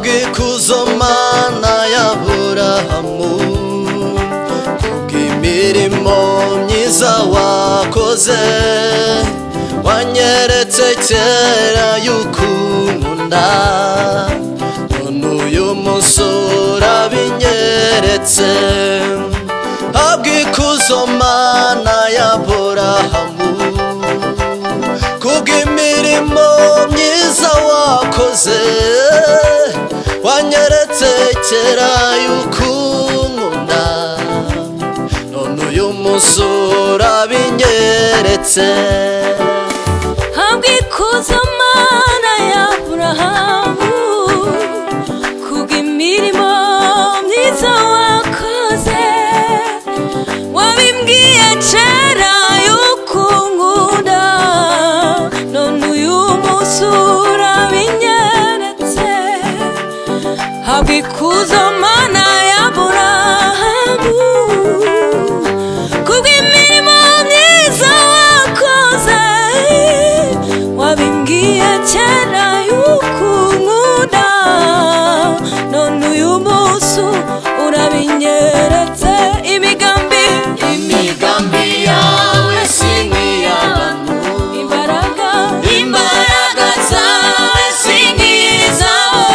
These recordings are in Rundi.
Abwikuzo Mana y'Aburahamu, kubw'imirimo myiza wakoze, wanyeretse kera yuko unkunda, none uyu munsi urabinyeretse. Abwikuzo Mana y'Aburahamu, kubw'imirimo myiza wakoze, wanyeretse kera yuko unkunda, none uyu munsi urabinyeretse. Habwikuzo Mana y'Aburahamu, kubw'imirimo myiza wakoze, wabimbwiye kera yuko unkunda, none uyu munsi urabinyeretse. Habwikuzo Mana y'Aburahamu, kubw'imirimo myiza wakoze, wabimbwiye kera yuko unkunda, none uyu munsi urabinyeretse. Imigambi Imigambi yawe si nk'iy'abantu, imbaraga imbaraga zawe si nk'izabo,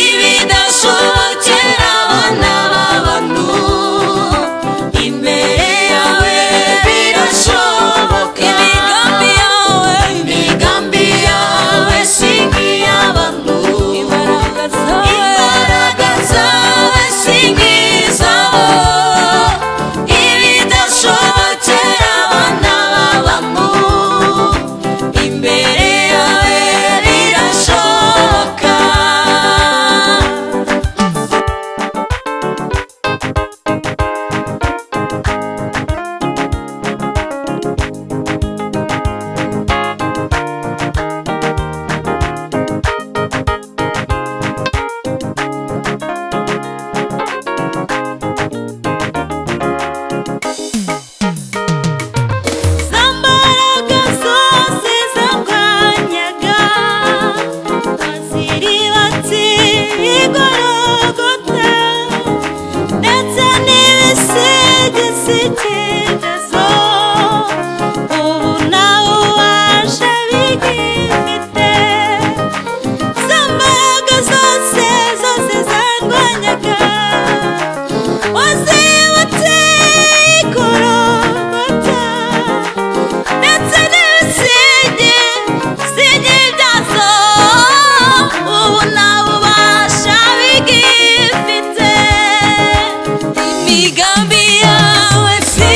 ibidashobokera abana b'abantu, imbere yawe birashoboka. Imigambi yawe, Imigambi yawe si nk'iy'abantu, imbaraga zawe, imbaraga zawe si nk'izabo, ibidashobokera abana b'abantu, imbere yawe birashoboka. Za mbaraga zose zarwanyaga, ziribatse igorogota, ndetse n'ibisigisigi byazo, ubu nawe ubasha bigifite. Za mbaraga zose zose zarwanyaga, wazibutse igorogota, ndetse n'ibisigi sigi byazo, ubu nawe ubasha bigifite. Imigambi yawe si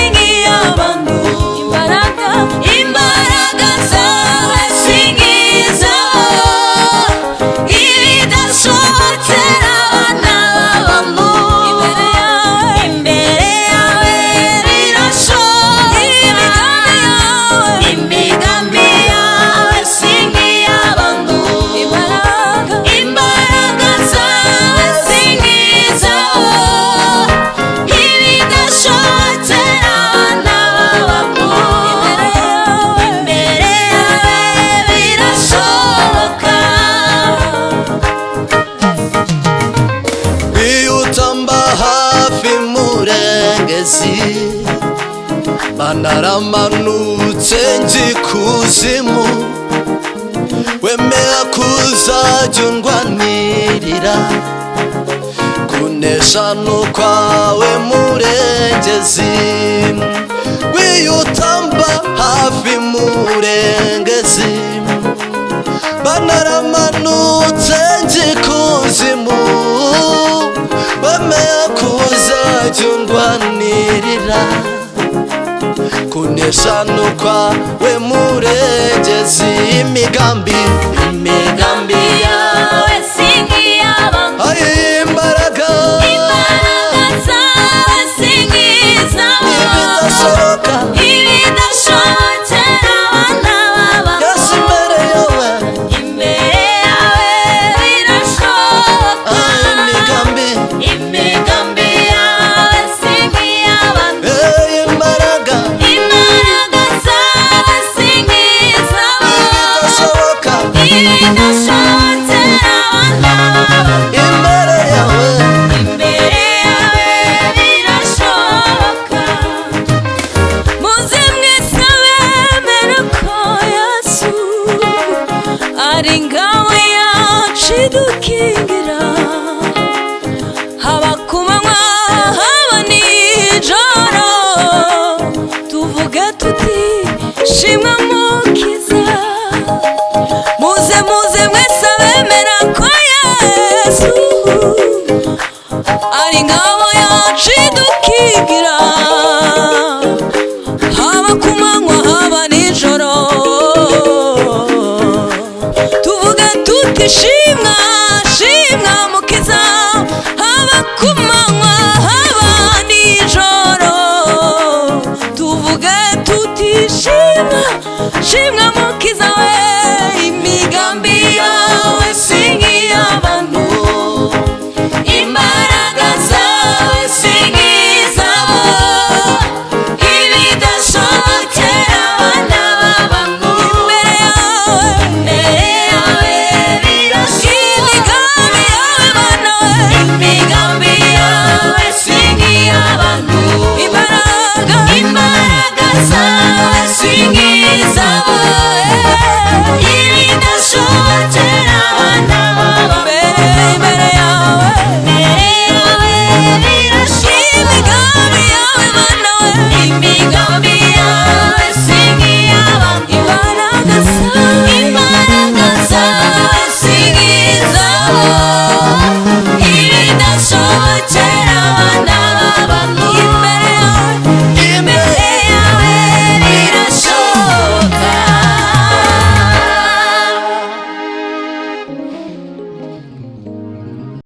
Wiyutamba hafi murengezi, banaramanutse nzi kuzimu, wemera kuzajya undwanirira, kunesha n'ukwawe murengezi. Wiyutamba hafi murengezi, banaramanutse nzi kuzimu, wemera kuzajya undwanirira, kunesha n'ukwawe murengezi. Imigambi, imigambi yawe si nk'iy'abantu, ayi imbaraga, imbaraga zawe si nk'iz'abantu, ibidashoboka, ibidashobokera abana b'abantu, Yesu imbere yawe, imbere yawe birashoboka. Ayi imigambi, imigambi yawe si nk'iy'abantu, imbaraga, imbaraga zawe si nk'iz'abantu, ibidashoboka, ibidashobokera abana b'abantu, imbere yawe, imbere yawe birashoboka. Muze mwese abemera ko Yesu ari ingabo yacu idukingira, haba ku manywa haba nijoro, tuvuge tuti shimwa mukiza. Muze muze mwese abemera ko Yesu ari ingabo yacu idukingira, haba ku manywa haba nijoro, tuvuge tuti shimwa shimwa mukiza, haba ku manywa haba nijoro, tuvuge tuti shimwa shimwa mukiza we.